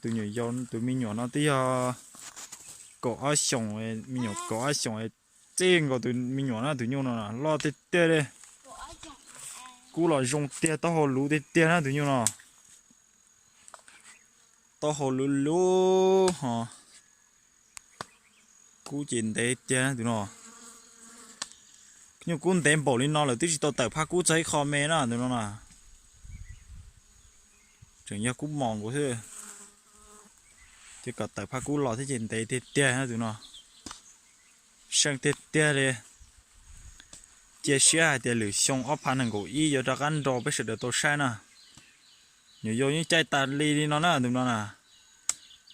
Tus nyuam yaus, tus me nyuam no twb yog kaum ob xyoos, me nyuam kaum ob xyoos, txij nkaus tus me nyuam na, tus nyuj no loj tiag tiag li. Kub los zoo tiag, taub hau luv tiag tiag na tus nyuj no. Taub hau luv luv ho kub ces ntev tiag na tus no. Nyuj kub ntev npaum li no lawm twb tsis tau tawm phaj kub txog ib qho me na tus no na. Tseem yog kub mos nkaus xwb. Ces kom tawm phaj kub los thiab ces ntev tiag tiag na tus no. Seej tiag tiag li. Cia siab hais tias lwm xyoo ob phav nees nkaum ib yuav rov qab nrog peb sawv daws tau saib na. Nyuam yaus yeej caij tas li li no na tus no na.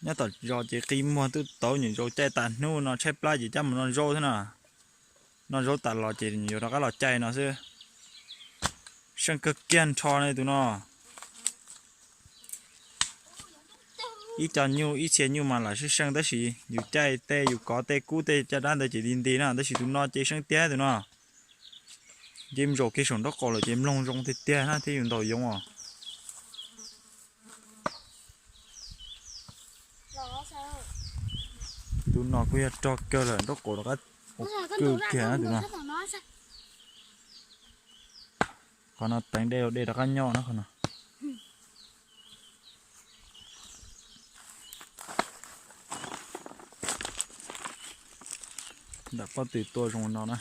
Nyob tom zos ces qi muag tuj tauv, nyuam yaus caij tas hnub no tshaib plab ces cab mus noj zaub thiab na. Noj zaub tas los ces nyuam yaus rov qab los caij no xwb. Seej kawg kiag nrho li tus no. Ib co nyuj ib txhia nyuj mas lam seej seej tab sis yus caij tej yus kov tej kub tej caj dab ntawd ces nti nti na, tab sis tus no ces seej tiag tus no. Nce zaum kiag saum nraub qaum lawm ces mloog zoo tiag tiag na thiab yus ntaus yoov os. Ntu no kuj yog rog kawg lawm, nraub qaum rov qab ua kawg kiag na tus no. Qhov no teev dej, dej rov qab nyob na qhov no. Nram pob tw tuaj zoo no na.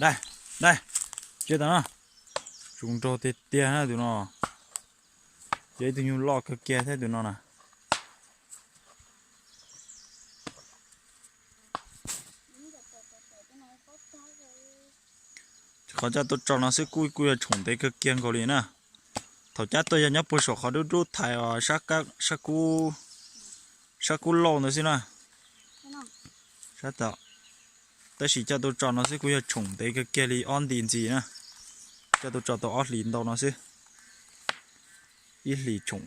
Dai, dai, tsis tas no. Zoo nraug tiag tiag na tus no. Yog ib tug nyuj loj kawg kiag thiab tus no na. Qhov coj tuaj tso no xwb kuj kuj yog tshoom ntev kawg kiag nkaus li na. Thaum cab tuaj yog nyob puag saum qhov dub dub thaiv os, sab kub, sab kub lauj ntawd xwb na. Sab tom, tab sis coj tuaj tso no xwb kuj yog tshoom ntev kawg kiag li ob nti ntxiv na. Coj tuaj tso tau ob hlis ntau no xwb. Ib hlis tshoom,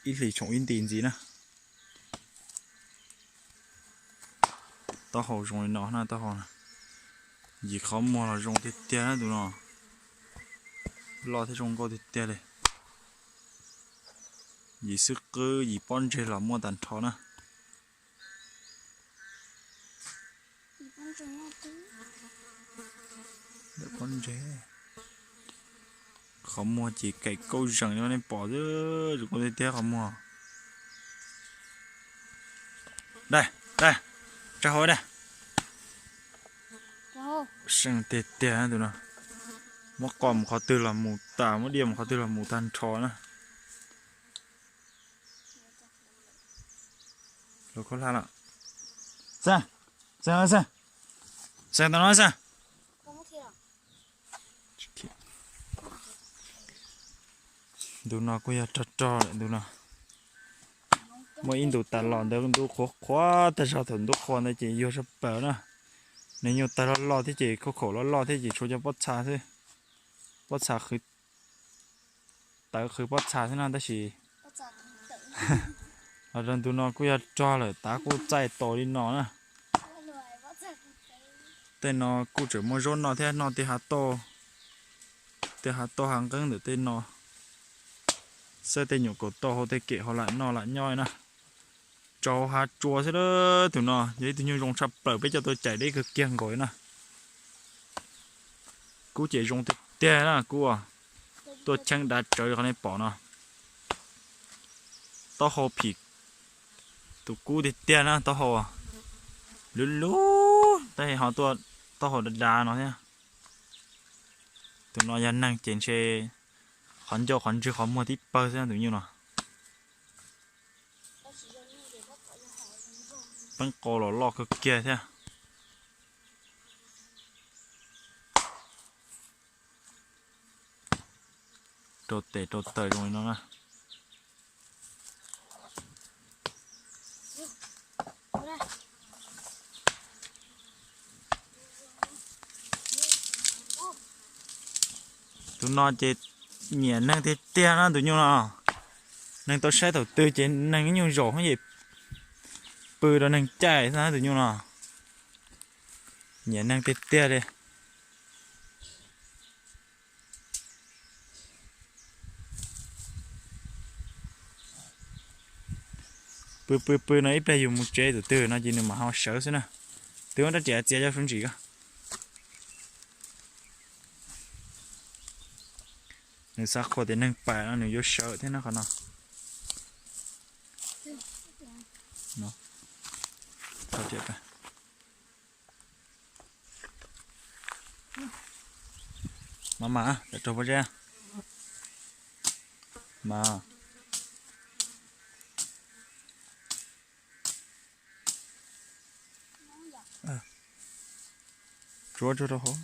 ib hlis tshoom ib nti ntxiv na. Taub hau zoo li no na, taub hau yim qhov muag los zoo tiag tiag na tus no. Loj thiab zoo nkauj tiag tiag li. Yim xwb qwb yim pob ntseg los muaj tag nrho na. Pob ntseg, qhov muag ces kaim kauj zees li nej pom xwb, zoo nkauj tiag tiag qhov muag. Dai, dai, tsa hauv dai. Seej tiag tiag tus no. Muab qos mus qhov twg los mus tas, muab diaj mus qhov twg los mus tag nrho na. Lawv khaub hlab lawm. Xeeb, xeeb, xeeb, xeeb tau no xeeb. Ntu no kuj yog rog rog lawm ntu no. Muaj ib ntu tas los ntawd ntu qhuav qhuav tag zog, thaum ntu qhuav ntawd ces yuag zog plaws na. Nws nyuj tawg loj loj thiab ces khaub khaum loj loj thiab ces tshuav cov pob txha xwb. Pob txha qhwv, tawv qhwv pob txha xwb na tab sis los rau ntu no kuj yog rog lawm, tav kuj txaij tos li no na. Tej no kuj tseem muaj zaub noj thiab, noj tej hav tauj, tej hav tauj hav nqeeb ntawm tej no. Xwb tej nyuam kaum tauj hauv tej kem ho lam noj lam nyob na. Tso hav tsua xwb, tus no yog ib tug nyuj zoo tshaj plaws peb coj tuaj cais deb kawg kiag nkaus na. Kub ces zoo tiag tiag na kub, tuaj cheeb dav tsawv qhov nej pom no. Taub hau phim tus kub tiag tiag na, taub hau luv luv tab sis ho tuaj taub hau dav dav no thiab. Tus no yog neeg ces ntshe qhov ncauj qhov ntswg qhov muag tib pawg xwb tus nyuj no. Peeb qau los loj kawg kiag thiab. Rau tes rau taw zoo li no na. Tus no ces nyiam neeg tiag tiag na tus nyuj no. Neeg tau saib thaum twg ces neeg ib nyuag zaum hoob yem pw rau neeg caij xwb tus nyuj no. Nyiam neeg tiag tiag li. Pw pw pw no ib pliag yus mus tsev tus twg no ces nws mam ho sawv xwb na. Twb muab rab riam txiav cov suav ntsim ko. Nws xav qhuas tias neeg pam no nws yuav sawv thiab na qhov no. Mas mas, tawm rau pob zeb. Mas tsuav tsuav rau hauv.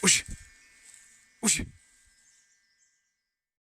Ua si, ua si.